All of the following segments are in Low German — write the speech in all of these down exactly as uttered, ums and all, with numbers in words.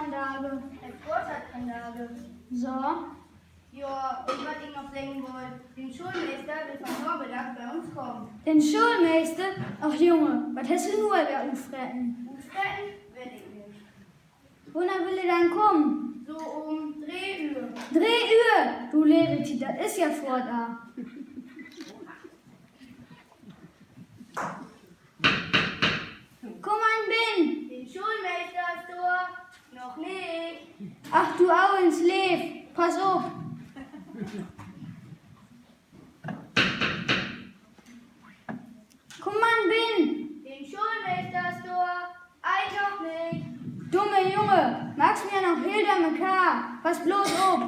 Sportdage. Sportdage. So. Ja, un wat ik noch seggen wull, de Schoolmeester will vunmiddag bi uns kamen. De Schoolmeester? Ach Junge, wat hest du nu al weer utfreten? Utfreten? Weet ik nich. Wanneer will he denn kamen? So um dree Uhr. Dree Uhr? Du leve Tiet, dat is ja foorts. Kumm man binnen. De Schoolmeester is dor. Noch nich. Ach du Auensleev, pass op. Kumm man binnen. De Schoolmeester is dor. Ei, noch nich. Dumme Junge, maakst mi noch heel dörmekaar. Pass bloots op.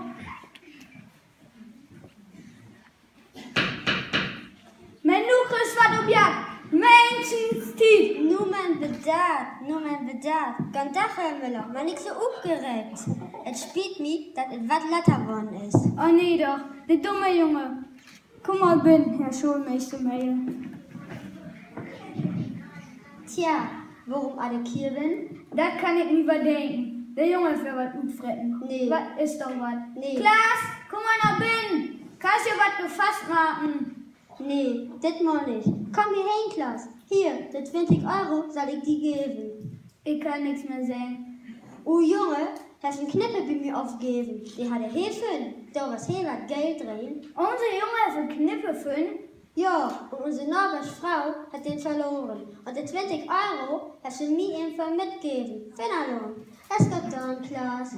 Menno, kriggst wat op Jack. Minschenstiet. Nu man bedaard, nu man bedaard. Goden Dag, Herr Müller, man nich so upgereegt. Et spiet mi, dat et wat later worrn is. Oh nee doch, de dumme Junge. Kumm man binnen, Herr Schoolmeester Meyer. Tja, worüm ik hier bün? Dat kann ik mi bedenken. De Junge hett weer wat utfreten. Nee. Wat is doch wat. Nee. Klaas, kumm man na binnen. Kannst ja wat dor fastmaken. Nee, ditmal nich. Kumm hier hen, Klaas. Hier, de twintig Euro sall ik di geven. Ik kann nix mehr seggen. Use Junge hett en Knipper bi mi ofgeven. De harr he funnen. Dor was heel wat Geld drin. Use Junge hett en Knipper funnen? Ja, un use Nabersfro hett den verloren. Un de twintig Euro hett se mi eenfach mitgeven. Finn al lang. Hest dat denn, Klaas?